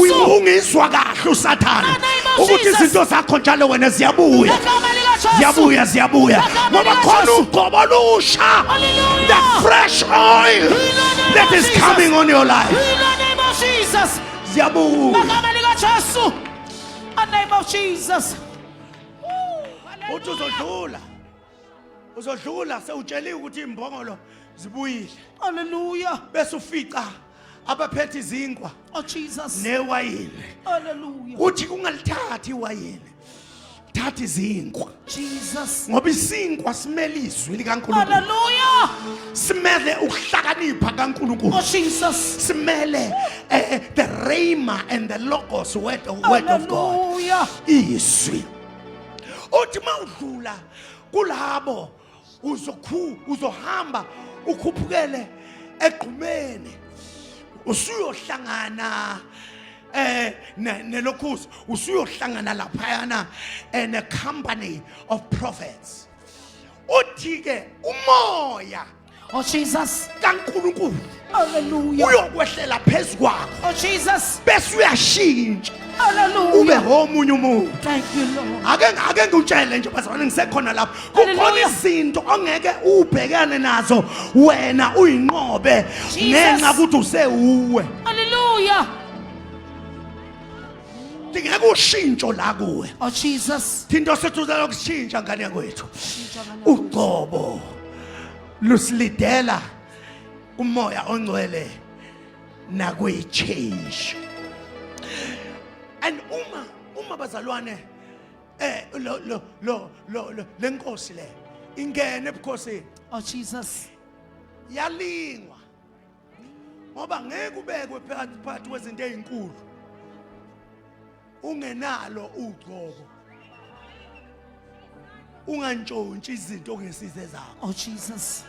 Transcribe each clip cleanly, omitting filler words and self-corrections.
likaJesu. Ungizwa kahle uSathane In the name of ukuthi Jesus. izinto zakho njalo wena ziyabuya. Ngegama likaJesu. Ziyabuya, ziyabuya. Ngegama Ngoba khona likaJesu. ugcobo olusha. Hallelujah. The fresh oil In the name that of is Jesus. coming on your life. In the name of Jesus. Ziyabuya. Ngegama likaJesu. In the name of Jesus. Woo, Uthi uzodlula. Uzodlula sewutsheliwe ukuthi imbongolo zibuyile. Hallelujah. Bese ufica abaphethe izinkwa Oh Jesus. newayini. Hallelujah. Uthi ungalithathi iwayini. Thatha izinkwa. Jesus. Ngoba isinkwa simele izwi likaNkulunkulu. Hallelujah. Simele ukuhlakanipha kaNkulunkulu. Oh Jesus. Simele the rhema and the logos word of God. Hallelujah. Izwi. Uthi mawudlula kulabo uzokhu uzohamba ukhuphukele egqumeni usuyohlangana nelokhuzi usuyohlangana laphayana and a company of prophets. Uthi ke umoya Oh Jesus. kaNkulunkulu Hallelujah. uyokwehlela phezu kwakho Oh Jesus. bese uyashintsha ube Hallelujah. omunye umuntu. Thank you, Lord. Ake ngikutshele nje bazalwane, ngisekhona lapho, kukhona Hallelujah. izinto ongeke ubhekane nazo wena uyinqobe Jesus. ngenxa ukuthi usewuwe. Hallelujah. Dingeka ushintsho la kuwe. Oh Jesus. Thinto sethuza lokushintsha ngane yakwethu. Ugcobo lusilidela umoya ongcwele nakwi-change. And uma bazalwane lo lo lo lo lo- lenkosi le ingene ebukhosini. Oh Jesus. Yalingwa ngoba ngeke ubekwe phakathi kwezinto ezinkulu ungenalo ugcobo, ungantshontshi izinto ongesize zakho. Oh Jesus.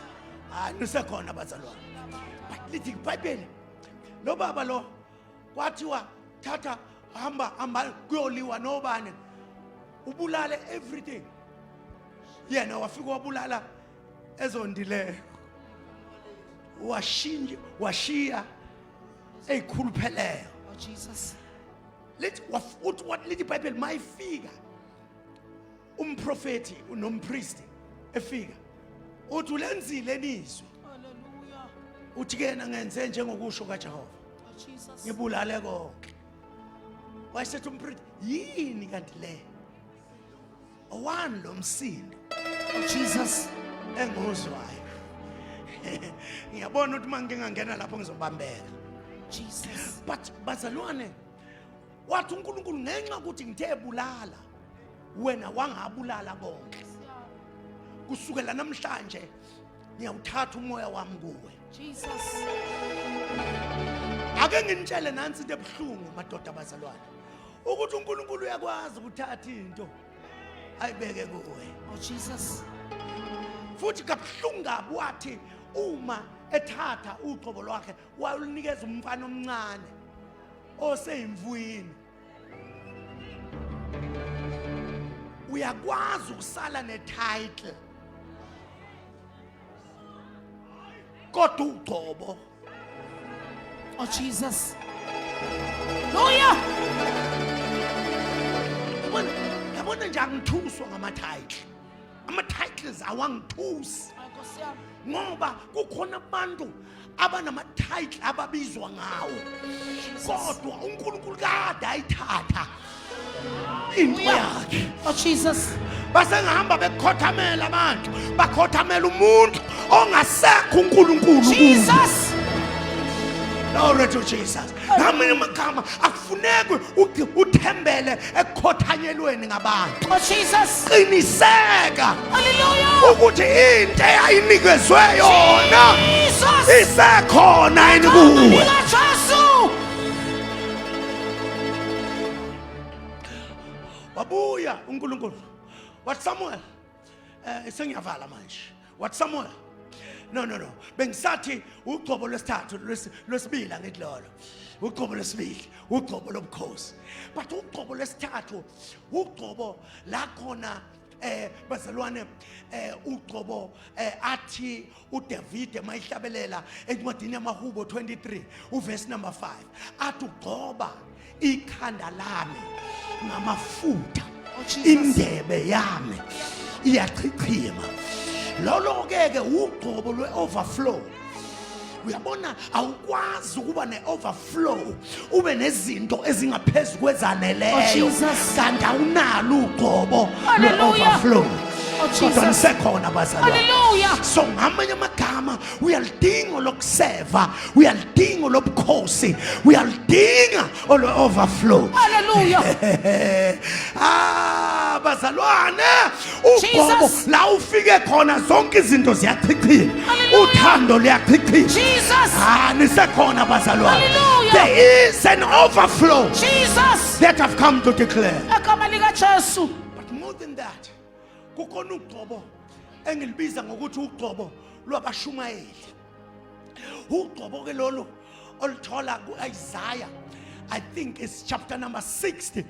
Hayi, nisekhona bazalwane? But lithi iBhayibheli lo baba lo kwathiwa thatha hamba hamba kuyoliwa nobani ubulale everything. Yena wafika wabulala ezondileyo, washintsha washiya ezikhulupheleyo. Oh Jesus. Lithi uthi what lithi iBhayibheli mayifika umprofeti nompriest efika uthi ulenzile nizwi. Hallelujah. Uthi ke yena ngenze njengokusho kaJehova. Oh Jesus. Ngibulale konke. Wayesethi umpriest yini kanti le owani lo msindo Oh Jesus. enguzwayo? Ngiyabona ukuthi mangingangena lapho ngizobambeka. Jesus. But bazalwane, wathi uNkulunkulu ngenxa ukuthi ngithe bulala wena wangabulala bonke, kusukela namhlanje ngiyawuthatha umoya wami kuwe. Jesus. Ake nginitshele nansi into ebuhlungu madoda bazalwane, ukuthi uNkulunkulu uyakwazi ukuthatha into ayibeke kuwe. Oh Jesus. Futhi kabuhlungu kabi wathi uma ethatha ugcobo lwakhe walunikeza umfana omncane oseyimvuyini. Uyakwazi ukusala netitle kodwa ugcobo. Oh Jesus. Hallelujah. Yabona nje angithuswa ngama title. Ama titles awangithusi. Nkosi yami. Ngoba kukhona abantu abanama title ababizwa ngawo. Kodwa uNkulunkulu kade ayithatha into yakhe. Oh Jesus. Basengahamba bekhothamela abantu, bakhothamela umuntu ongasekho uNkulunkulu kuye. Jesus. Glory to Jesus. Ngamanye amagama akufuneki uthembele ekukhothanyelweni ngabantu. Oh Jesus. Qiniseka Hallelujah. ukuthi into eyayinikezwe yona Jesus. isekhona yini kuwe. Jesu. Wabuya uNkulunkulu wathi Samuel, sengiyavala manje. Wathi Samuel, no no no, bengisathi ugcobo lwesithathu lwesibili, angithi lolo ugcobo lwesibili, ugcobo lobukhosi, but ugcobo lwesithathu ugcobo la khona bazalwane, ugcobo athi uDavid mayihlabelela encwadini yamaHubo 23 uverse number 5 athi ugcoba Ikhanda lami ngamafutha, Oh, Jesus. indebe yami iyachichima. Lolo ke ke ugcobo lwe-overflow. Uyabona, awukwazi ukuba ne-overflow ube nezinto ezingaphezu kwezaneleyo, Oh, Jesus. kanti awunalo ugcobo Hallelujah. lwe-overflow. Oh, Kodwa Jesus. nisekhona, bazalwane? Hallelujah. So ngamanye amagama, uyalidinga lokuseva, uyalidinga lobukhosi, uyalidinga olo-overflow. Hallelujah. Ah, bazalwane, ugcobo Jesus. la ufike khona zonke izinto ziyachichima. Hallelujah. Uthando luyachichima. Jesus. Ah, nisekhona, bazalwane? Hallelujah. There is an overflow Jesus. that I've come to declare. Egama likaJesu. But more than that, kukhona ugcobo engilibiza ngokuthi ugcobo lwabashumayeli. Ugcobo ke lolu oluthola ku-Isaiah, I think it's chapter number 60,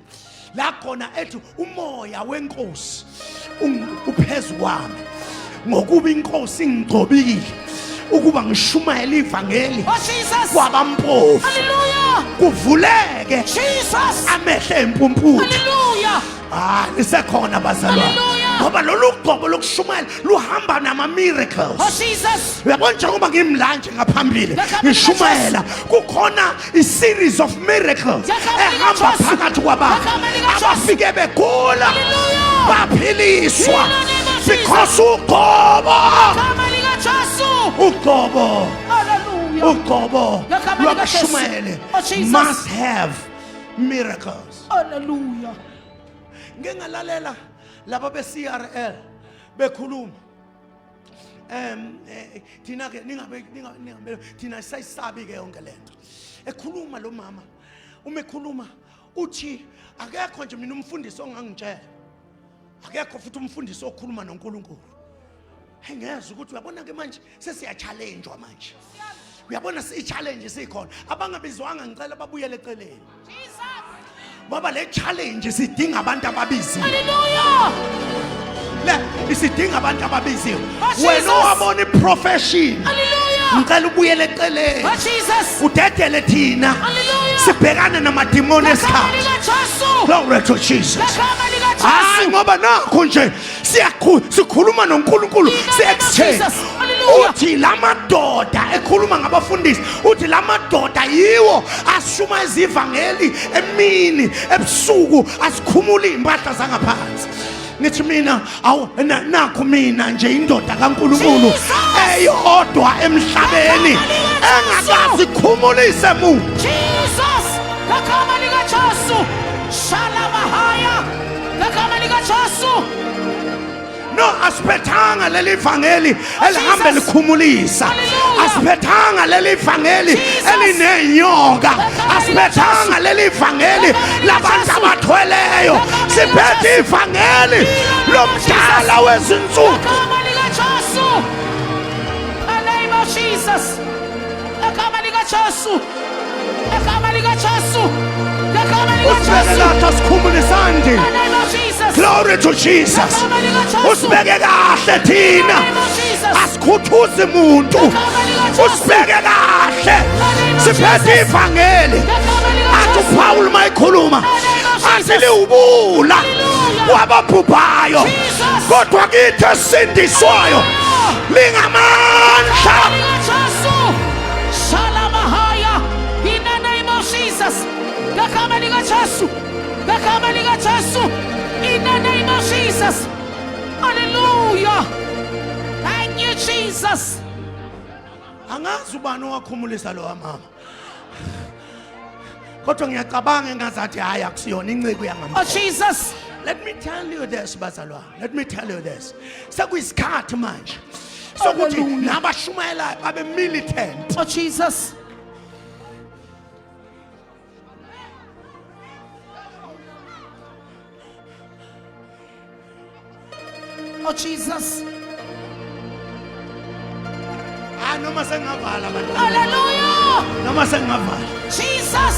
la khona ethi umoya wenkosi uphezu kwami, ngokuba inkosi ingigcobile ukuba ngishumayele ivangeli Oh Jesus. kwabampofu, Hallelujah. kuvuleke Jesus. amehlo empumputhe. Hallelujah. Ah, nisekhona, bazalwane? Hallelujah. Ngoba lolu gcobo lokushumayela luhamba nama-miracles. Oh Jesus. Uyabona, njengoba ngimla nje ngaphambili Ngegama ngishumayela, kukhona i-series of miracles Ngegama ehamba likaJesu. phakathi kwabantu Ngegama likaJesu. abafike begula Hallelujah. baphiliswa, In the name of Jesus. because ugcobo, Egama likaJesu. ugcobo, Hallelujah. ugcobo Ngegama likaJesu. lwabashumayeli Oh, Jesus. must have miracles. Hallelujah. Ngike ngalalela laba be-CRL bekhuluma. Thina ke ningabe thina sayisabi ke yonke lento. Ekhuluma lo mama, uma ekhuluma uthi akekho nje mina umfundisi ongangitshela, akekho futhi umfundisi okhuluma noNkulunkulu. Engezwe ukuthi uyabona ke manje sesiya-challenge manje, uyabona i-challenge sikhona. Abangabizwanga ngicela babuyele eceleni, Jesus. ngoba le challenge sidinga abantu ababiziwe. Hallelujah. Le isidinga abantu ababiziwe. Oh, Jesus. Wena owabona i-profession, Hallelujah. ngicela ubuyele eceleni, Oh Jesus. udedele thina Hallelujah. sibhekane namadimoni Ngegama esikhathi. likaJesu. Glory to Jesus. Ngegama Hayi, likaJesu. ngoba nakho nje sikhuluma noNkulunkulu, In the name of si-exchange. Jesus. Hallelujah. Uthi lamadoda, ekhuluma ngabafundisi, uthi lamadoda yiwo ashumayeza ivangeli emini ebusuku, asikhumula iy'mpahla zangaphansi. Ngithi mina awu nakho mina nje indoda kaNkulunkulu Jesus! eyodwa emhlabeni Ngegama likaJesu. engakazi khumulise muntu. Jesus. Ngegama likaJesu. Shalamahaya. Ngegama likaJesu. No, asiphethanga leli vangeli elihambe Jesus. likhumulisa. Hallelujah. Asiphethanga leli vangeli Jesus. elinenyoka. Ngegama Asiphethanga leli vangeli Ngegama labantu likaJesu. abathweleyo. Ngegama Siphethe likaJesu. ivangeli lomdala wezinsuku. Ngegama likaJesu. The name of Jesus. Egama likaJesu. Egama likaJesu. Egama Usibeke likaJesu. kahle, asikhumulisandi. The name of Jesus. Glory to Jesus. Egama likaJesu. Usibeke kahle thina, The name of Jesus. asikhuthuzi muntu. Egama likaJesu. Usibeke kahle, name of siphethe Jesus. ivangeli. Egama Athi likaJesu. uPaul mayikhuluma, athi liwubula Hallelujah. kwababhubhayo, Jesus. kodwa kithi esindiswayo lingamandla. likaJesu. Shalamahaya. In the name of Jesus. Ngegama likaJesu. Ngegama likaJesu. In the name of Jesus. Hallelujah. Thank you, Jesus. Angazi ubani owakhumulisa lo mama, kodwa ngiyacabanga engazathi hayi, akusiyona inceku Oh, yangamhlaba. Jesus. Let me tell you this, bazalwane, let me tell you this: sekuyisikhathi manje sokuthi Hallelujah. nabashumayelayo babe militant. Oh, Jesus. Oh, Jesus. Hayi, noma sengavala abantu, Hallelujah. noma sengavala. Jesus.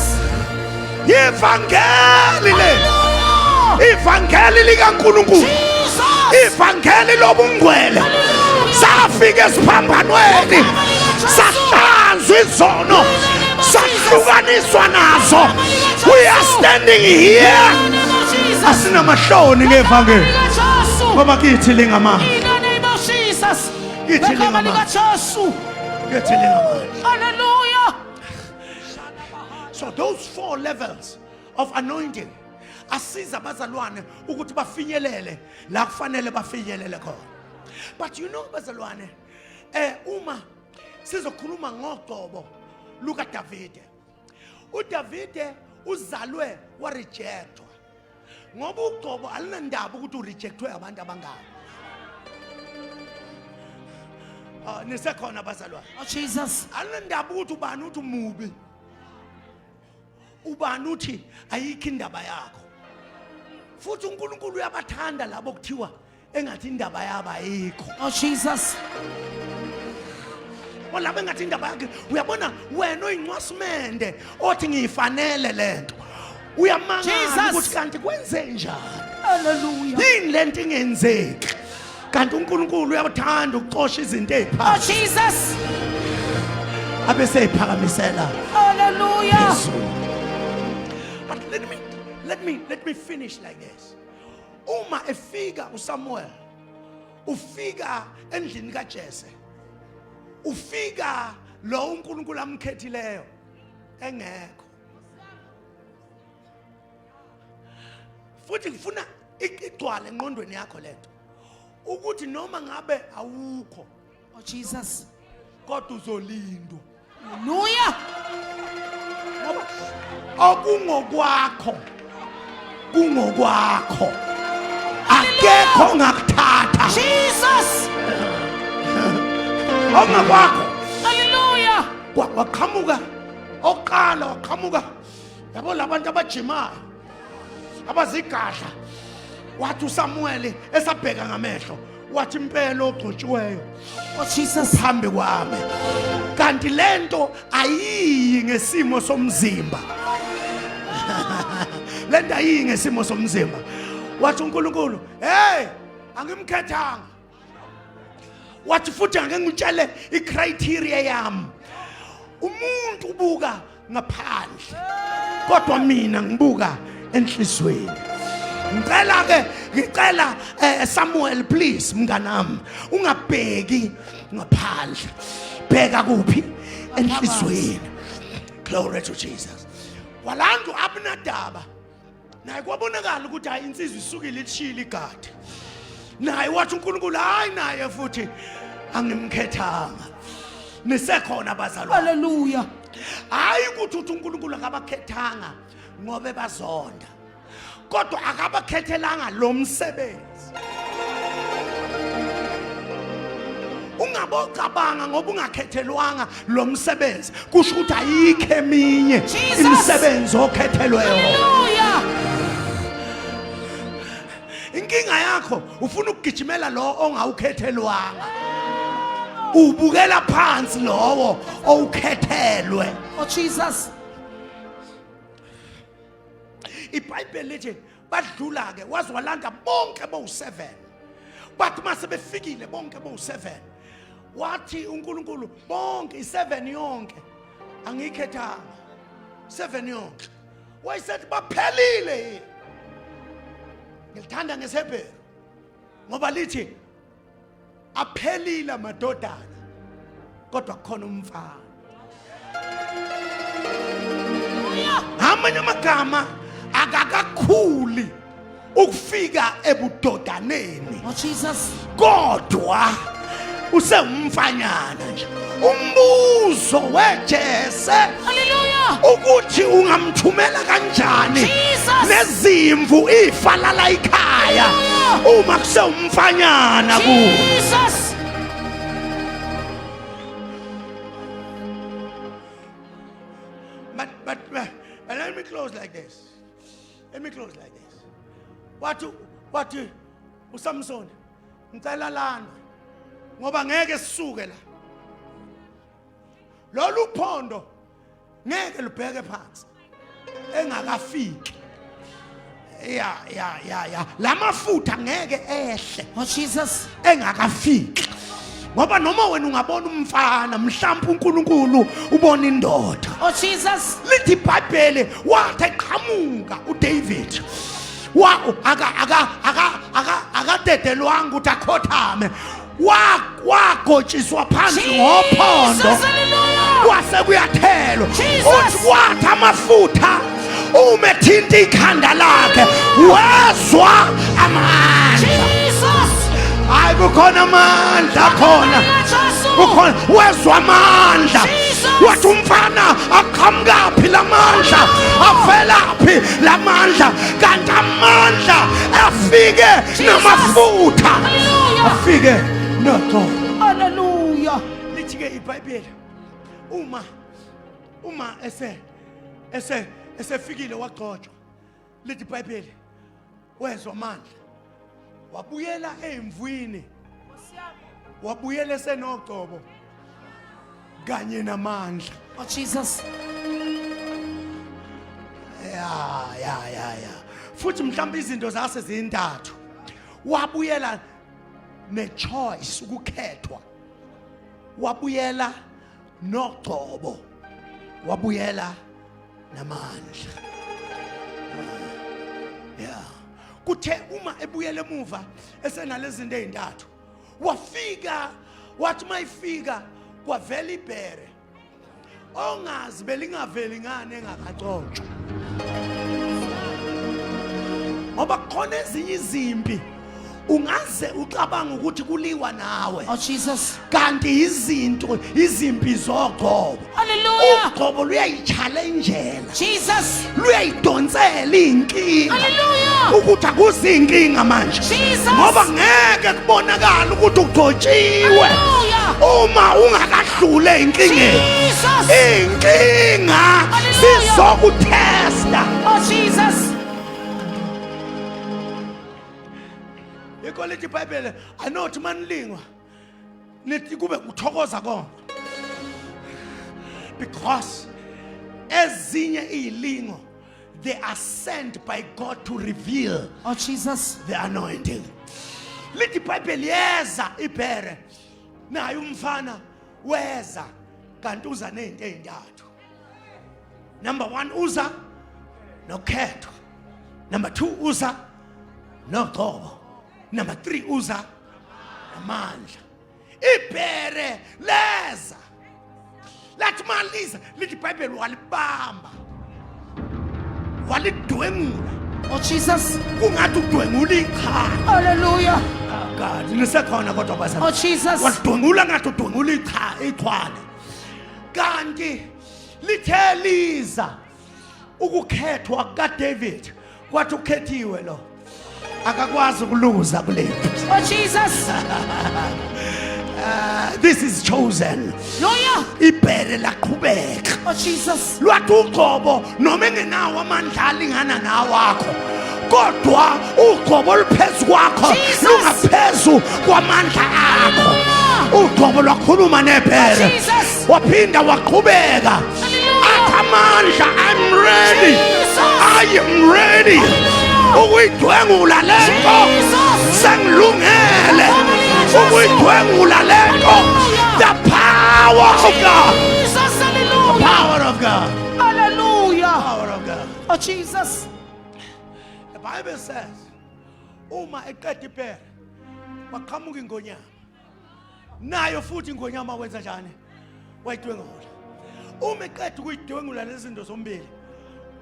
Ivangeli le, Hallelujah. ivangeli likaNkulunkulu, Jesus. ivangeli lobungcwele. Hallelujah. Safika esiphambanweni, sahlanzwa izono. Sahlukaniswa nazo. We are standing here. In the name of Jesus. Asinamahloni ngevangeli. Likajesu. Ngoba kithi lingamandla. In the name of Jesus. Kithi Ngegama lingamandla. likaJesu. Kithi lingamandla. Hallelujah. So those four levels of anointing asiza abazalwane ukuthi bafinyelele la kufanele bafinyelele khona. But you know bazalwane, uma sizokhuluma ngogcobo luka Davide. uDavide uzalwe wa rejectwa. Ngoba ugcobo alunandaba ukuthi urejectwe abantu abangaki. Ah, nisekhona bazalwane. Oh Jesus. Alunandaba ukuthi ubani uthi umubi. Ubani uthi ayikho indaba yakho. Futhi uNkulunkulu uyabathanda labo kuthiwa engathi indaba yabo ayikho. Oh Jesus. Olabo engathi indaba yakhe uyabona wena oyincwasimende othi ngiyifanele lento. Uyamangala Jesus. ukuthi kanti kwenze njani. Hallelujah. Yini lento ingenzeki? Kanti uNkulunkulu uyathanda ukuxosha izinto Oh eziphansi Jesus. abese eziphakamisela Hallelujah. phezulu. But let me finish like this. Uma efika uSamuel, ufika endlini kaJese. Ufika lo uNkulunkulu amkhethileyo engekho. Futhi ngifuna igcwale engqondweni yakho lento. Ukuthi noma ngabe awukho Oh Jesus. kodwa uzolindwa. Hallelujah. Ngoba okungokwakho kungokwakho. Akekho ongakuthatha. Jesus. Okungokwakho. Hallelujah. Waqhamuka oqala waqhamuka yabo labantu abajimayo abazigadla wathi uSamuel esabheka ngamehlo wathi impela ogcotshiweyo Oh Jesus. phambi kwami kanti lento ayiyi ngesimo somzimba, lento ayiyi ngesimo somzimba. Wathi uNkulunkulu, hey, angimkhethanga. Wathi futhi ake ngitshele icriteria yami. Umuntu ubuka ngaphandle kodwa mina ngibuka enhlizweni. Ngicela ke, ngicela Samuel, please mnganami, ungabheki ngaphandle, bheka kuphi? Enhlizweni. Glory to Jesus. Walandu Abinadaba naye kwabonakala ukuthi hayi, insizwa isukile ilishilo igadi. Naye wathi uNkulunkulu hayi, naye futhi angimkhethanga. Nisekhona bazalwane? Hallelujah. Hayi ukuthi uthi uNkulunkulu akabakhethanga ngoba ebazonda, kodwa akabakhethelanga lo msebenzi. Ungabocabanga ngoba ungakhethelwanga lo msebenzi kusho ukuthi ayikho eminye Jesus. imisebenzi okhethelwe yona. Hallelujah. Inkinga yakho ufuna ukugijimela lo ongawukhethelwanga, ubukela phansi lowo owukhethelwe. Oh Jesus. IBhayibheli lithi badlula ke waze walanda bonke bowu7. Bathi mase befikile bonke bowu7, wathi uNkulunkulu bonke i7 yonke angiyikhethanga, 7 yonke. Wayesethi baphelile yini? Ngilithanda ngesHebheru ngoba lithi aphelile amadodana kodwa kukhona umfana. Hallelujah. Ngamanye amagama akakakhuli ukufika ebudodaneni Oh Jesus. kodwa usengumfanyana nje. Umbuzo wejese Hallelujah. ukuthi ungamthumela kanjani Jesus. nezimvu ifa lala ikhaya uma kusewumfanyana ku Jesus. But let me close like this. Let me close like this. Wathi uSamson, ngicela lana ngoba ngeke sisuke la. Lolu phondo ngeke lubheke phansi engakafiki. Ya, lamafutha ngeke ehle Oh Jesus. engakafiki. Ngoba noma wena ungabona umfana, mhlawumbe uNkulunkulu ubona indoda. Oh Jesus. Lithi iBhayibheli wathi eqhamuka uDavid wa aka aka aka aka akadedelwanga ukuthi akhothame, wagotshiswa phansi ngophondo. Jesus, hallelujah. Kwase kuyathelwa. Jesus. Uthi kwathi amafutha uma ethinta ikhanda lakhe wezwa amandla. Jesus. Hayi, kukhona amandla khona. Jesu. Kukhona, wezwa amandla. Jesus. Wathi umfana, aqhamukaphi lamandla? Avelaphi lamandla? Kanti amandla afike namafutha. Hallelujah. Afike nogcobo. Hallelujah. Lithi ke iBhayibheli uma ese esefikile wagcotshwa, lithi iBhayibheli wezwa amandla, wabuyela emvwini, wabuyela esenogcobo kanye namandla. Oh Jesus. Ya, futhi mhlawumbe izinto zase zintathu. Wabuyela ne-choice, ukukhethwa, wabuyela nogcobo, wabuyela namandla. Ya, kuthe uma ebuyela emuva esenalezi zinto ezintathu, wafika, wathi mayifika kwavela ibhere ongazi belingaveli ngane engakagcotshwa, ngoba kukhona ezinye izimpi ungaze ucabanga ukuthi kuliwa nawe, Oh Jesus. kanti izinto izimpi zogcobo. Hallelujah. Ugcobo luyayi-challengela, Jesus. luyayidonsela iy'nkinga Hallelujah. ukuthi akuzinkinga manje, Jesus. ngoba ngeke kubonakala ukuthi ugcotshiwe Hallelujah. uma ungakadlule ey'nkingeni. Jesus. Iy'nkinga Hallelujah. zizokuthesta. Oh Jesus. Yikho lithi iBhayibheli, anothi manilingwa nithi kube kuthokoza konke, because ezinye izilingo, they are sent by God to reveal Oh Jesus. the anointing. Lithi iBhayibheli yeza ibhere naye umfana weza, kanti uza nezinto ezintathu. Number 1, uza nokhethwa. Number 2, uza nogcobo. Number 3, uza namandla. Ibhere leza, lathi maliza, lithi iBhayibheli walibamba, walidwengula. Oh Jesus. Kungathi udwengula ichana. Hallelujah. Oh God, nisekhona kodwa bazalwane? Oh Jesus. Walidwengula ngathi udwengula ichwane, kanti lithe liza ukukhethwa kukaDavid, kwathi ukhethiwe lo akakwazi ukuluza kulempi. Oh Jesus. This is chosen. Hallelujah. Ibhere laqhubeka. Oh Jesus. Lwathi ugcobo noma engenawo amandla alingana nawakho, kodwa ugcobo oluphezu kwakho Jesus. lungaphezu kwamandla akho. Hallelujah. Ugcobo lwakhuluma nebhere. Oh, Jesus. Waphinda waqhubeka. Hallelujah. Athi amandla, I'm ready. Jesus. I am ready Hallelujah. ukuyidwengula lento. Jesus. Sengilungele Hallelujah. ukuyidwengula lento. Hallelujah. The power of God. Jesus. Hallelujah. Power of God. Hallelujah. Power of God. Oh Jesus. The Bible says uma eqeda ibhere waqhamuka ingonyama nayo futhi. Ingonyama wenza njani? Wayidwengula. Uma eqeda ukuyidwengula lezi zinto zombili,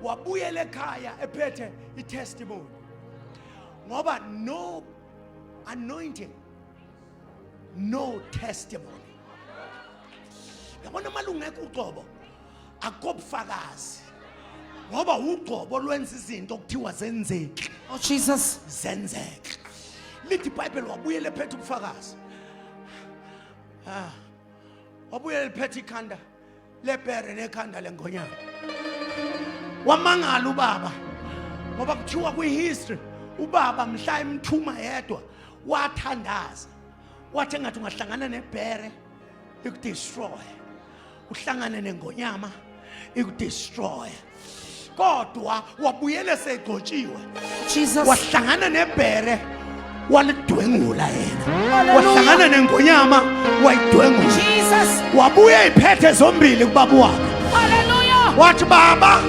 wabuyela ekhaya ephethe i-testimony, ngoba no anointing, no testimony. Yabona, malungekho ugcobo akukho bufakazi, ngoba ugcobo lwenza izinto okuthiwa zenzeki Oh Jesus. zenzeke. Lithi iBhayibheli wabuyela ephethe ubufakazi. Ah, wabuyela ephethe ikhanda lebhere nekhanda lengonyama. Wamangala ubaba, ngoba kuthiwa kwi-history ubaba mhla emthuma yedwa wathandaza, wathi engathi ungahlangana nebhere ikudestroy, uhlangane nengonyama ikudestroy, kodwa wabuyele segcotshiwe. Jesus. Wahlangana nebhere, Walidwengula yena. Hallelujah. Wahlangana nengonyama wayidwengula. Jesus. Wabuya iphethe zombili kubaba wakhe. Hallelujah. Wathi baba,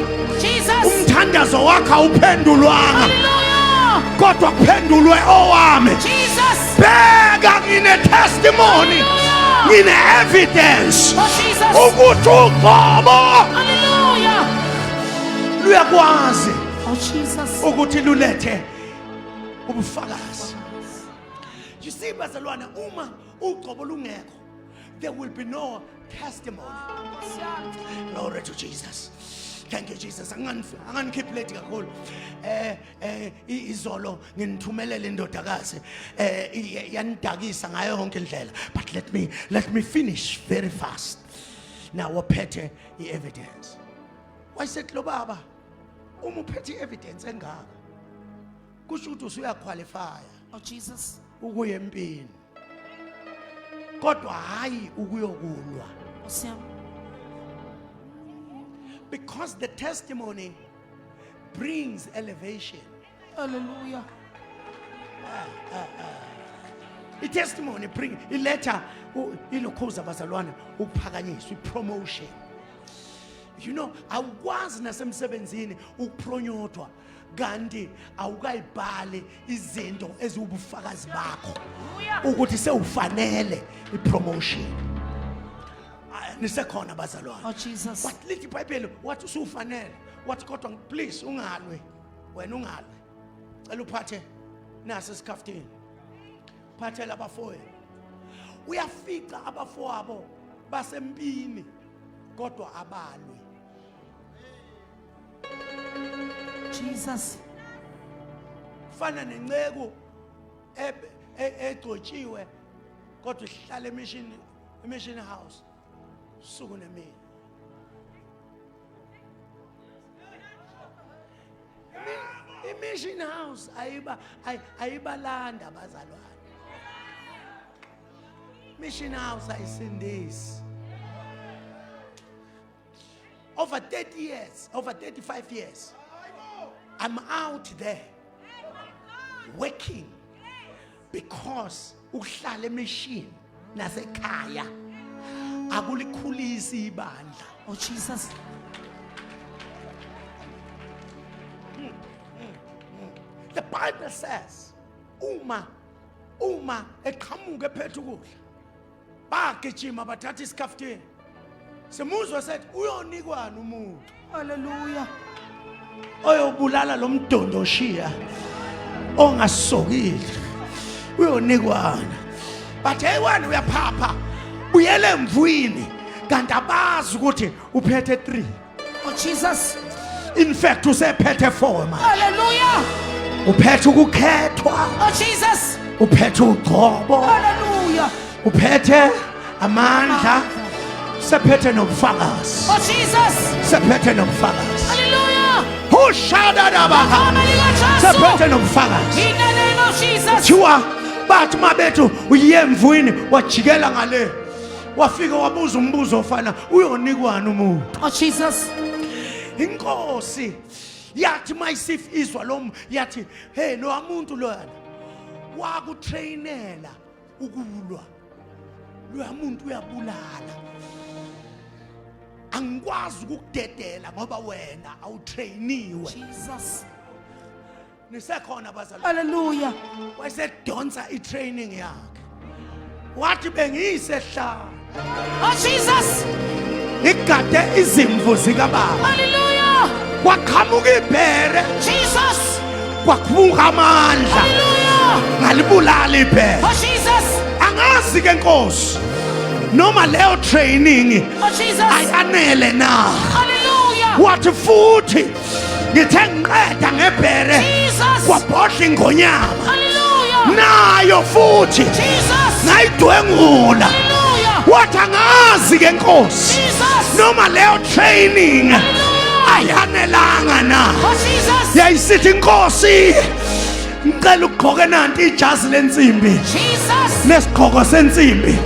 Jesus. umthandazo wakho awuphendulwanga Hallelujah. kodwa kuphendulwe owami. Jesus. Bheka ngine testimony, Hallelujah. ngine evidence Oh Jesus. ukuthi ugcobo Hallelujah. luyakwazi Oh Jesus. ukuthi lulethe ubufakazi. You see bazalwane, uma ugcobo lungekho, there will be no testimony. Glory to Jesus. Thank you Jesus. Anganikhiphi late kakhulu. Izolo nginithumelele indodakazi yanidakisa ngayo yonke indlela. But let me finish very fast. Now waphethe i-evidence. Wayesethi lo baba, uma uphethe i-evidence engaka, kusho ukuthi usuyaqualify Oh Jesus. ukuya empini. Kodwa hayi ukuyokulwa. Nkosi yami. Because the testimony brings elevation. Hallelujah. I-testimony bring iletha ilokhuza bazalwane ukuphakanyiswa, i-promotion. Awukwazi nasemsebenzini ukupromotwa kanti awukayibhali izinto eziwubufakazi bakho Hallelujah. ukuthi sewufanele i-promotion. Ah, nisekhona bazalwane? Oh Jesus. Wathi lithi iBhayibheli, wathi usufanele, wathi kodwa please ungalwe wena, ungalwe, cela uphathe nasi isikhaftini, phathela abafowenu. Uyafica abafowabo basempini kodwa abalwe. Jesus. Fana nenceku egcotshiwe kodwa ihlala emission house suku nemini. I-mission house ayibalanda abazalwane. Mission house ayisindisi. Over 30 years, over 35 years, I'm out there working because ukuhlala emission nasekhaya akulikhulisi ibandla. Oh Jesus. The Bible says uma eqhamuka ephethe ukudla, bagijima bathatha isikhaftini, simuzwe sethi uyonikwana umuntu Hallelujah. oyobulala lo mdondoshiya ongasokile, uyonikwana. But hey wena uyaphapha, buyele emvwini, kanti abazi ukuthi uphethe 3. Oh Jesus. In fact usephethe 4 manje. Hallelujah. Uphethe ukukhethwa, Oh Jesus. uphethe ugcobo, Hallelujah. uphethe amandla, sephethe nobufakazi. Oh Jesus. Sephethe nobufakazi. Hallelujah. Hushadadabaha. Igama likaJesu. Sephethe nobufakazi. In the name of Jesus. Kuthiwa bathi mabethu uye emvwini, wajikela ngale, wafika wabuza umbuzo ofana, uyonikwana umuntu? Oh Jesus. Inkosi yathi mayisif izwa lo, yathi hey, lo muntu loyana wakutrainela ukulwa, loya muntu uyabulala, angikwazi ukukudedela ngoba wena awutrainiwe. Jesus. Nisekhona bazalwane? Hallelujah. Wayesedonsa i-training yakhe, wathi bengiyisehlala Oh Jesus. ngigade izimvu zikababa, Hallelujah. kwaqhamuka ibhere, Jesus. kwaqhamuka amandla, Hallelujah. ngalibulala ibhere. Oh Jesus. Angazi ke nkosi noma leyo training Oh Jesus. ayanele na. Hallelujah. Wathi futhi ngithe ngiqeda ngebhere, Jesus. kwabhodla ingonyama, Hallelujah. nayo futhi Jesus. ngayidwengula. Hallelujah. Wathi angazi ke nkosi Jesus. noma leyo training Hallelujah. ayanelanga na. Oh Jesus. Yayisithi inkosi, ngicela ukugqoke nanti ijazi lensimbi, Jesus. nesigqoko sensimbi,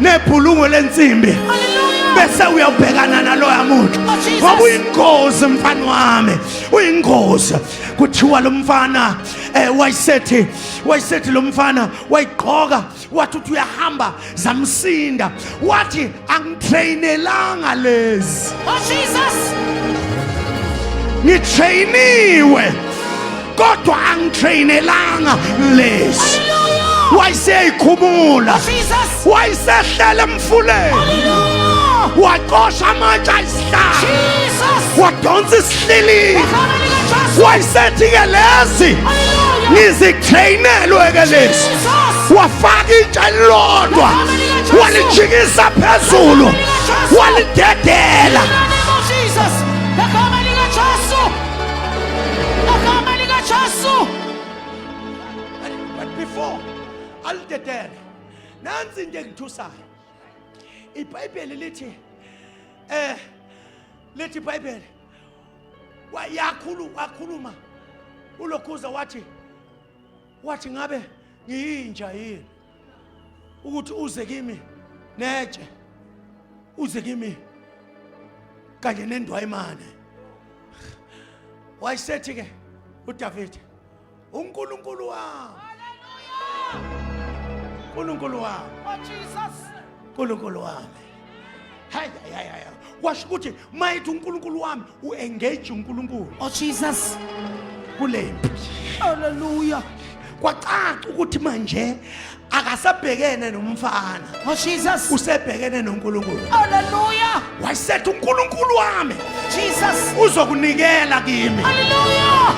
nebhulungo lensimbi. Hallelujah. Bese uyobhekana naloya muntu. Oh, Jesus. Ngoba uyingozi mfana wami. Uyingozi. Kuthiwa lo mfana wayesethi lo mfana wayigqoka, wathi uthi uyahamba, zamsinda, wathi angitrainelanga lezi. Oh Jesus. Ngitrainiwe kodwa angitrainelanga lezi. Hallelujah. Wayeseyikhumula. Oh Jesus. Wayesehlela emfuleni. Hallelujah. Waqosha amatshe ayisihlanu. Jesus. Wadonsa isihlilini. Igama likaJesu. Wayesethi-ke lezi Hallelujah. ngizitrainelwe ke lezi. Jesus. Wafaka itshe elilodwa, walijikisa phezulu, walidedela. In the name of Jesus. Igama likaJesu. Igama likaJesu. But before alidedele, nansi into engithusayo. IBhayibheli lithi lithi iBhayibheli wayakhuluma, wakhuluma ulokhuza, wathi ngabe ngiyinja yini ukuthi uze kimi netshe, uze kimi kanye nendwayimane? Wayesethi ke uDavid, uNkulunkulu wami, uNkulunkulu wami, Oh Jesus. uNkulunkulu wami. Hayi hayi hayi, kwasho ukuthi mayithi uNkulunkulu wami, uengage uNkulunkulu Oh Jesus. kulempi. Hallelujah. Kwacaca ukuthi manje akasabhekene nomfana, Oh Jesus. usebhekene noNkulunkulu. Hallelujah. Wayesethi uNkulunkulu wami Jesus. uzokunikela kimi. Hallelujah.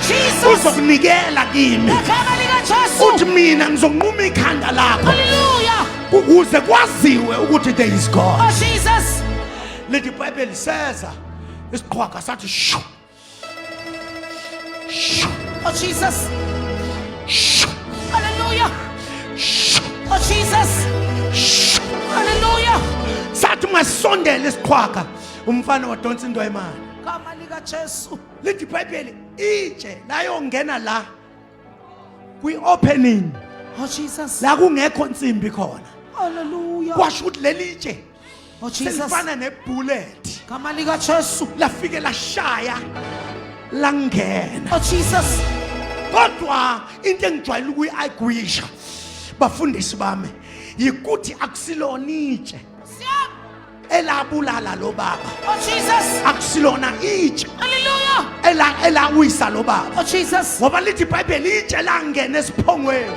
Jesus. Uzokunikela kimi. Igama likaJesu. Uthi mina ngizonquma ikhanda lakho Hallelujah. ukuze kwaziwe ukuthi there is God. Oh Jesus. Lithi iBhayibheli seza isiqhwaga sathi shu shu Oh Jesus. shu Hallelujah. shu Oh Jesus. shu. Hallelujah. Sathi masondele isiqhwaga, umfana wadonsa into yemali. Igama likaJesu. Lithi iBhayibheli itshe layongena la kwi-opening, Oh Jesus. la kungekho nsimbi khona. Hallelujah. Kwasho ukuthi leli tshe Oh Jesus. selifana nebullet, Igama likaJesu. lafike lashaya langena. Oh Jesus. Kodwa into engijwayele ukuyi-agwisha, bafundisi bami, yikuthi akusilona itshe elabulala lo baba. Oh Jesus. Akusilona itshe Hallelujah. elawisa lo baba. Oh Jesus. Ngoba lithi iBhayibheli itshe langena esiphongweni,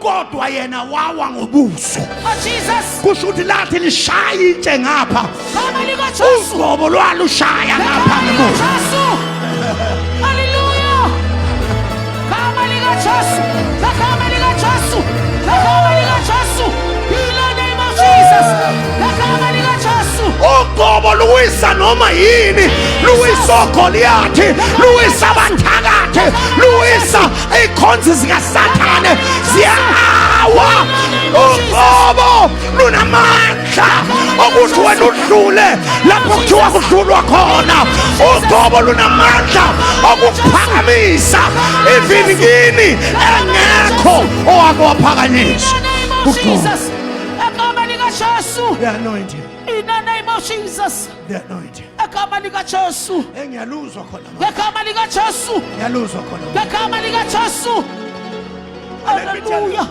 kodwa yena wawa ngobuso. Oh Jesus. Kusho ukuthi lathi lishaya itshe ngapha, Igama likaJesu. ugobo lwalushaya ngapha Igama ngemuva. likaJesu. Hallelujah. Igama likaJesu. Igama likaJesu. Igama likaJesu. In the name of Jesus. Igama likaJesu. Ugobo luwisa noma yini, luwisa oGoliyathi, luwisa abathakathi, luwisa iy'khonzi zikaSathane, ziyawa. Ugobo lunamandla okuthi wena udlule lapho kuthiwa kudlulwa khona. Ugobo lunamandla okukuphakamisa even kini engekho owake waphakanyiswa. In the name of Ugobo. Jesus. Igama likaJesu. The anointing. In the name of Jesus. The anointing. Igama likaJesu. Engiyaluzwa khona manje. Igama likaJesu. Ngiyaluzwa khona manje. Igama likaJesu. Let me tell you. Hallelujah.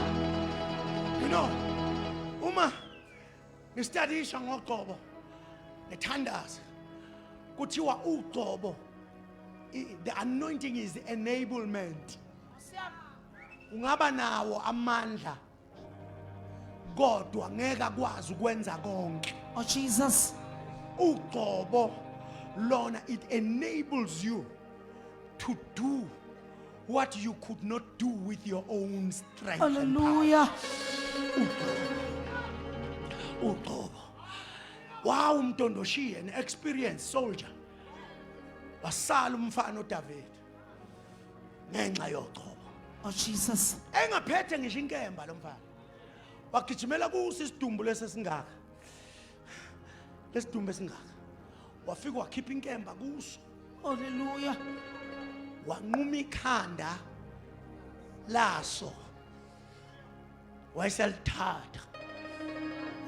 Uma ngistadisha ngogcobo, ngithandaza, kuthiwa ugcobo, the anointing is enablement. Ungaba nawo amandla kodwa ngeke akwazi ukwenza konke. Oh Jesus. Ugcobo lona, it enables you to do what you could not do with your own strength and power. Hallelujah. Ugcobo. Wow, umntondoshiye, an experienced soldier, wasala umfana uDavid ngenxa yogcobo. Oh Jesus. Engaphethe ngisho inkemba lo mfana, wagijimela kuso isidumbu lesesingaka, lesidumbu esingaka, wafika wakhipha inkemba kuso. Hallelujah. Wanquma ikhanda laso, wayeselithatha.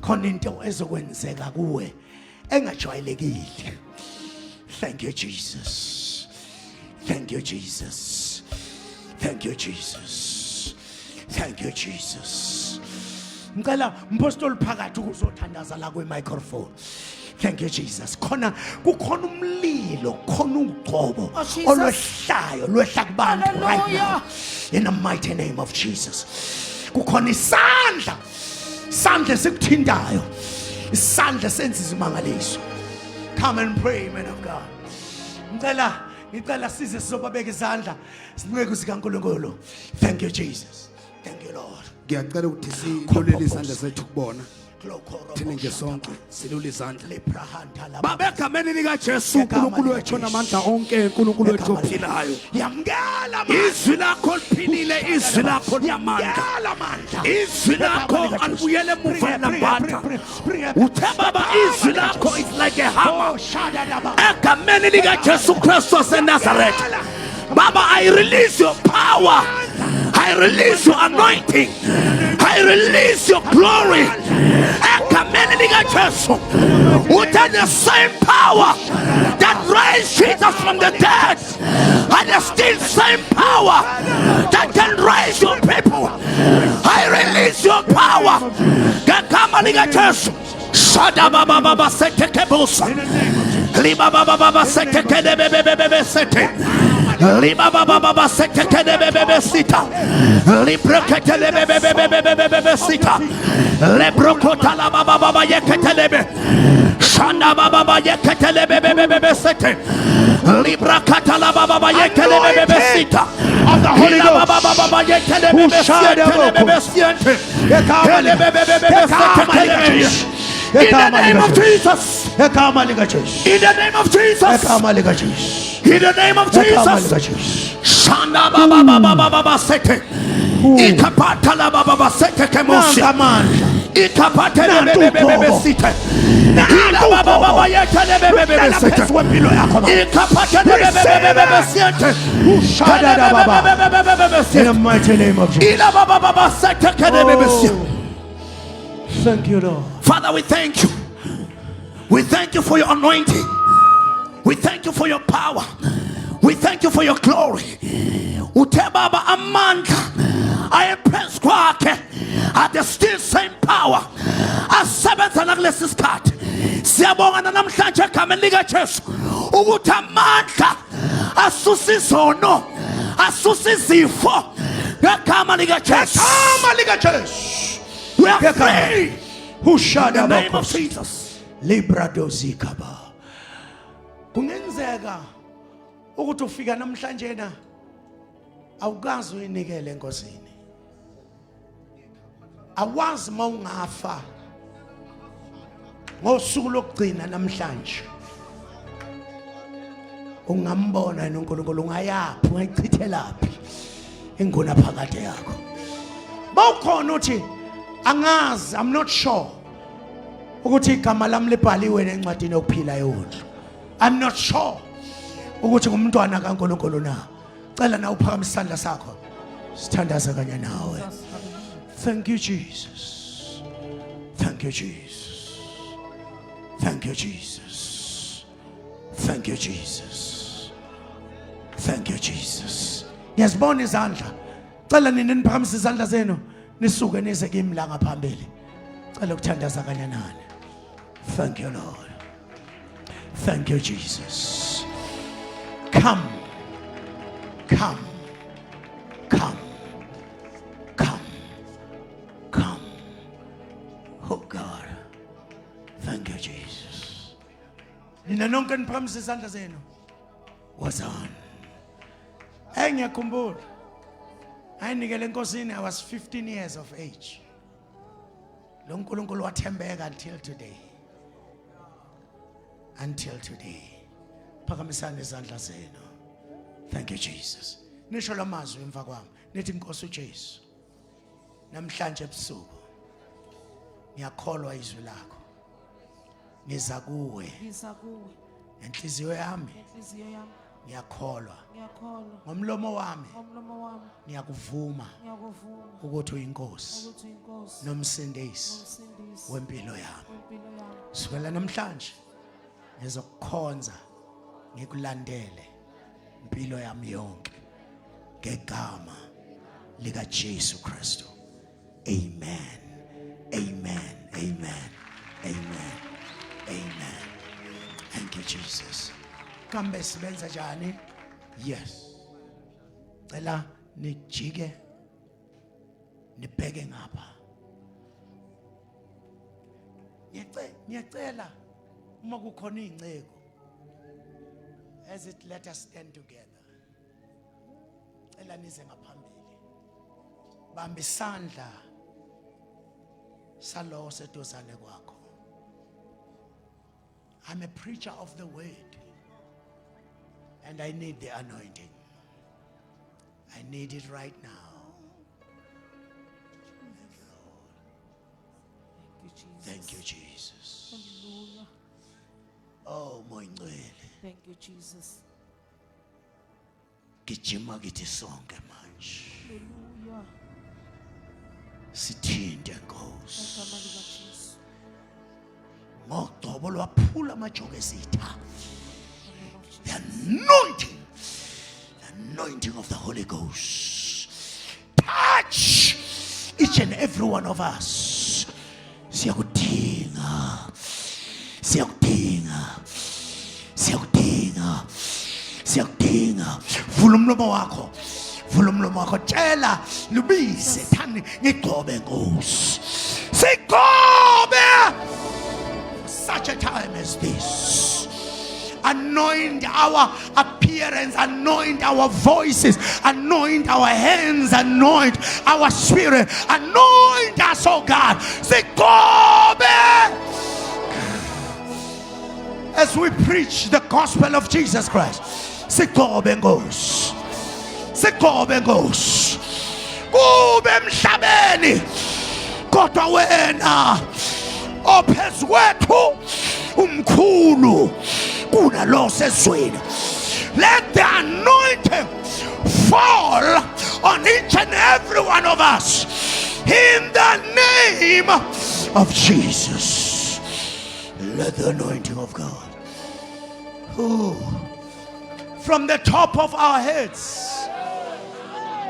Khona into ezokwenzeka kuwe engajwayelekile. Thank you, Jesus. Thank you, Jesus. Thank you, Jesus. Thank you, Jesus. Ngicela mpostoli phakathi ukuzothandaza la kwi microphone. Thank you, Jesus. Khona kukhona umlilo, khona ugcobo Oh, Jesus. olwehlayo lwehla kubantu right now. Hallelujah. In the mighty name of Jesus. Kukhona isandla. Isandla esikuthintayo. Isandla senza izimangaliso. Come and pray, man of God. Ngicela size sizobabeka izandla sinceku sikaNkulunkulu. Thank you, Jesus. Thank you, Lord. Ngiyacela ukuthi silulele izandla zethu kubona, thina nje sonke silule izandla. Baba, egameni likaJesu, uNkulunkulu wethu onamandla onke, uNkulunkulu wethu ophilayo, Yamukela. Izwi lakho liphilile, izwi lakho linamandla. Yamukela amandla. Izwi lakho alibuyele emuva lambatha. Uthe Baba, izwi lakho is like a hammer. Oh, shadadaba. Egameni likaJesu Kristu waseNazaretha, Baba, I release your power, I release your anointing, I release your glory egameni likaJesu. Uthe the same power that raised Jesus from the dead and the still same power that can raise your people. I release your power ngegama likaJesu. Shadabababa setekebosa. Libabababa setekelebebebebe sete. Libabababa setekelebebebe sita. Libreketelebebebebebebebe sita. Lebrokota la bababa yeketelebe. Shanda bababa yeketelebebebebe sete. Librakata la bababa yekelebebebe sita. Of the Holy Ila Ghost. bababa yekelebebe siente siente. Kelebebebebe setekelebe. In the name of Jesus. Egama likaJesu. In the name of Jesus. Egama likaJesu. In the name of Egama Jesus. likaJesu. Shanda baba baba baba baba sete. Ikapata la baba baba sete kemosia. Nanka amandla. Ikapata le Nantu bebe bebe uqobo. site. Ila baba baba yete le bebe bebe Hlala sete. phezu kwempilo yakho, baba. Ikapata le bebe bebe bebe sete. Ushadada baba. Bebe bebe bebe In sete. the mighty name of Jesus. Ila baba baba sete kene bebe sete. Oh. Thank you, Lord. Father, we thank you. We thank you for your anointing. We thank you for your power. We thank you for your glory. Uthe Baba, amandla ayephezu kwakhe are the still same power asebenza nakulesi sikhathi. Siyabonga namhlanje egameni likaJesu ukuthi amandla asusa izono, asusa izifo ngegama likaJesu. Egama likaJesu. We are free Ushada in the name of bakhosi. Jesus. Libradozikaba. Kungenzeka ukuthi ufika namhlanje na awukazi uyinikele enkosini. Awazi mawungafa ngosuku lokugcina namhlanje. Ungambona yena uNkulunkulu, ungayaphi, ungayichithelaphi inguna phakade yakho? Bawukhona uthi angazi, I'm not sure ukuthi igama lami libhaliwe encwadini yokuphila yewundlu. I'm not sure ukuthi ngumntwana kaNkulunkulu na. Cela na uphakamise isandla sakho sithandaze kanye nawe. Thank you, Jesus. Thank you, Jesus. Thank you, Jesus. Thank you, Jesus. Thank you, Jesus. Ngiyazibona izandla. Cela nini niphakamise izandla zenu nisuke nize kimi la ngaphambili. Cela ukuthandaza kanye nani. Thank you, Lord. Thank you, Jesus. Come, come, come, come, come. Oh God, thank you, Jesus. Nina nonke niphakamise izandla zenu. Wozani. Hey, ngiyakhumbula ayinikele enkosini, I was 15 years of age. Lo nkulunkulu wathembeka until today, until today. Phakamisani izandla zenu. Thank you, Jesus. Nisho lamazwi emva kwami, nithi, "Inkosi uJesu, namhlanje ebusuku ngiyakholwa izwi lakho, ngiza kuwe Ngiza kuwe ngenhliziyo yami ngenhliziyo yami Ngiyakholwa. Ngiyakholwa. Ngomlomo wami Ngomlomo wami ngiyakuvuma ngiyakuvuma ukuthi uyinkosi ukuthi uyinkosi nomsindisi nomsindisi wempilo yami. wempilo yami. Sukela namhlanje ngizokukhonza ngikulandele impilo yami yonke ngegama lika Jesu Kristu. Amen. Amen. Amen. Amen. Amen. Thank you Jesus. Kambe sibenza njani? Yes. Cela nijike nibheke ngapha. Ngiyace ngiyacela uma kukhona izinceku as it let us stand together. Cela nize ngaphambili. Bamba isandla salowo seduzane kwakho. I'm a preacher of the word and I need the anointing. I need it right now. Thank you, Jesus. Thank you, Jesus. Hallelujah. Oh, Moyingcwele. Thank you, Jesus. Gijima kithi sonke manje. Hallelujah. Sithinte Nkosi. Igama likaJesu. Ngogcobo lwaphula amajoke esitha. In the name of Jesus. The anointing of the Holy Ghost. Touch each and every one of us. Siyakudinga. Siyakudinga. Siyakudinga. Siyakudinga. Vula umlomo wakho. Vula umlomo wakho. Tshela lubize thani ngigcobe Nkosi. Sigcobe. Such a time as this. Anoint our appearance, anoint our voices, anoint our hands, anoint our spirit, anoint us, oh God. Sigcobe! As we preach the gospel of Jesus Christ. Sigcobe Nkosi. Sigcobe Nkosi. Kube emhlabeni kodwa wena ophezu kwethu umkhulu kunalo sezweni. Let the anointing fall on each and every one of us in the name of Jesus. Let the anointing of God, ooh, from the top of our heads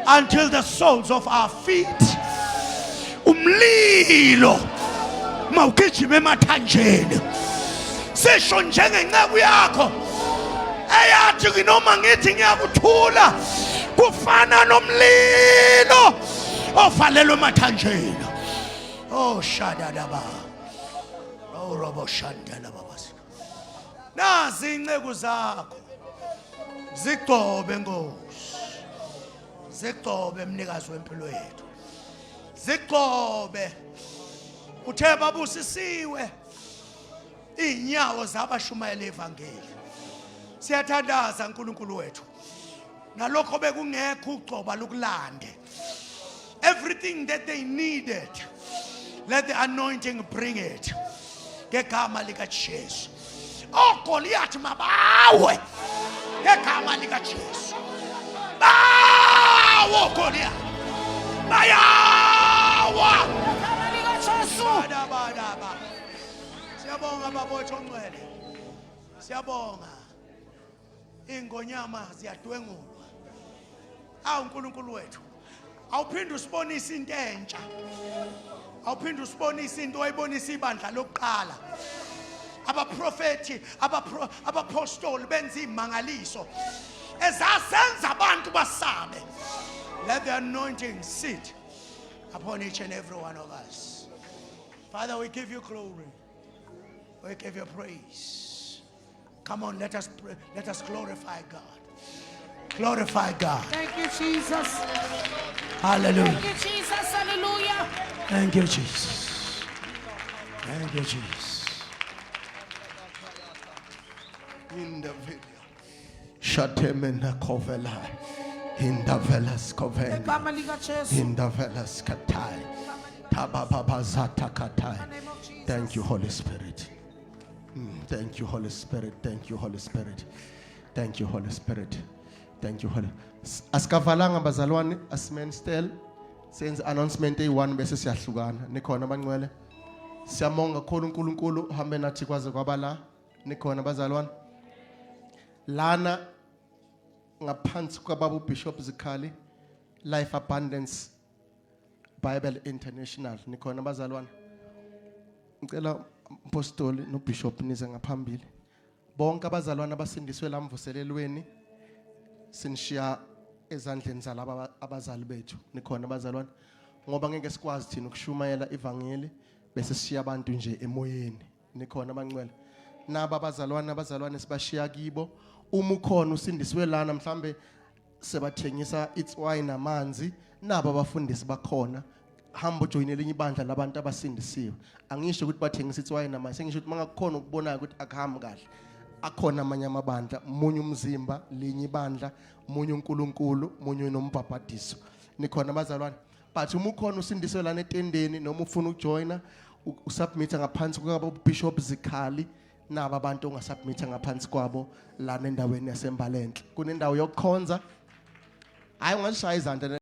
until the soles of our feet, umlilo mawugijima emathanjeni. Sisho njengenceku yakho eyathi noma ngithi ngiyakuthula kufana nomlilo ovalelwe emathanjeni. Oh shadadaba, oh robo shandela babasi. Nazi inceku zakho zigcobe Nkosi, zigcobe mnikazi wempilo yethu, zigcobe. Uthe babusisiwe inyawo zabashumayela ivangeli. Siyathandaza uNkulunkulu wethu nalokho bekungekho ugcoba lokulande. Everything that they needed, let the anointing bring it ngegama likaJesu. OGoliath mabawe ngegama likaJesu. Bawo Goliath, bayawa. Igama likaJesu. Badabadaba. Siyabonga baba wethu ongcwele. Siyabonga. Ingonyama ziyadwengulwa. Awu uNkulunkulu wethu. Awuphinde usibonise into entsha. Awuphinde usibonise into oyibonisa ibandla lokuqala. Abaprofeti, abapostoli benza imangaliso ezasenza abantu basabe. Let the anointing sit upon each and every one of us. Father, we give you glory. We give you praise. Come on, let us pray, let us glorify God. Glorify God. Thank you, Jesus. Hallelujah. Thank you, Jesus. Hallelujah. Thank you, Jesus. Thank you, Jesus. In the video. Shatemena kovela. In the velas kovena. Igama likaJesu. In the velas katai. Tabababazata katai. In the name of Jesus. Thank you, Holy Spirit. Thank you, Holy Spirit. Thank you, Holy Spirit. Thank you Holy Spirit. Thank you Holy. Asikavalanga bazalwane, asimen still. Senze announcement eyi-1 bese siyahlukana. Nikhona abangcwele? Siyabonga kakhulu uNkulunkulu uhambe nathi kwaze kwaba la. Nikhona bazalwane? Lana ngaphansi kwababa uBishop Zikhali Life Abundance Bible International. Nikhona bazalwane? Ngicela mpostoli noBishop nize ngaphambili. Bonke abazalwane abasindiswe la mvuselelweni sinishiya ezandleni zalaba abazali bethu. Nikhona abazalwane? Ngoba ngeke sikwazi thina ukushumayela ivangeli bese sishiya abantu nje emoyeni. Nikhona abangcwele? Naba abazalwane abazalwane sibashiya kibo. Uma ukhona usindiswe lana mhlambe sebathengisa itswayi namanzi nabo abafundisi bakhona hamba ujoyine elinye ibandla labantu abasindisiwe angisho ukuthi bathengisa itswayi namanzi sengisho ukuthi mangakukhona ukubonayo ukuthi akuhambi kahle akhona amanye amabandla munye umzimba linye ibandla munye uNkulunkulu munye nombhabhadiso nikhona abazalwane but uma ukhona usindiswe lana etendeni noma ufuna ukujoyina usubmit ngaphansi kuka Bishop Zikhali naba abantu ongasubmitha ngaphansi kwabo lana endaweni yasembalenhle kunendawo yokukhonza hayi ungazishaya izandla.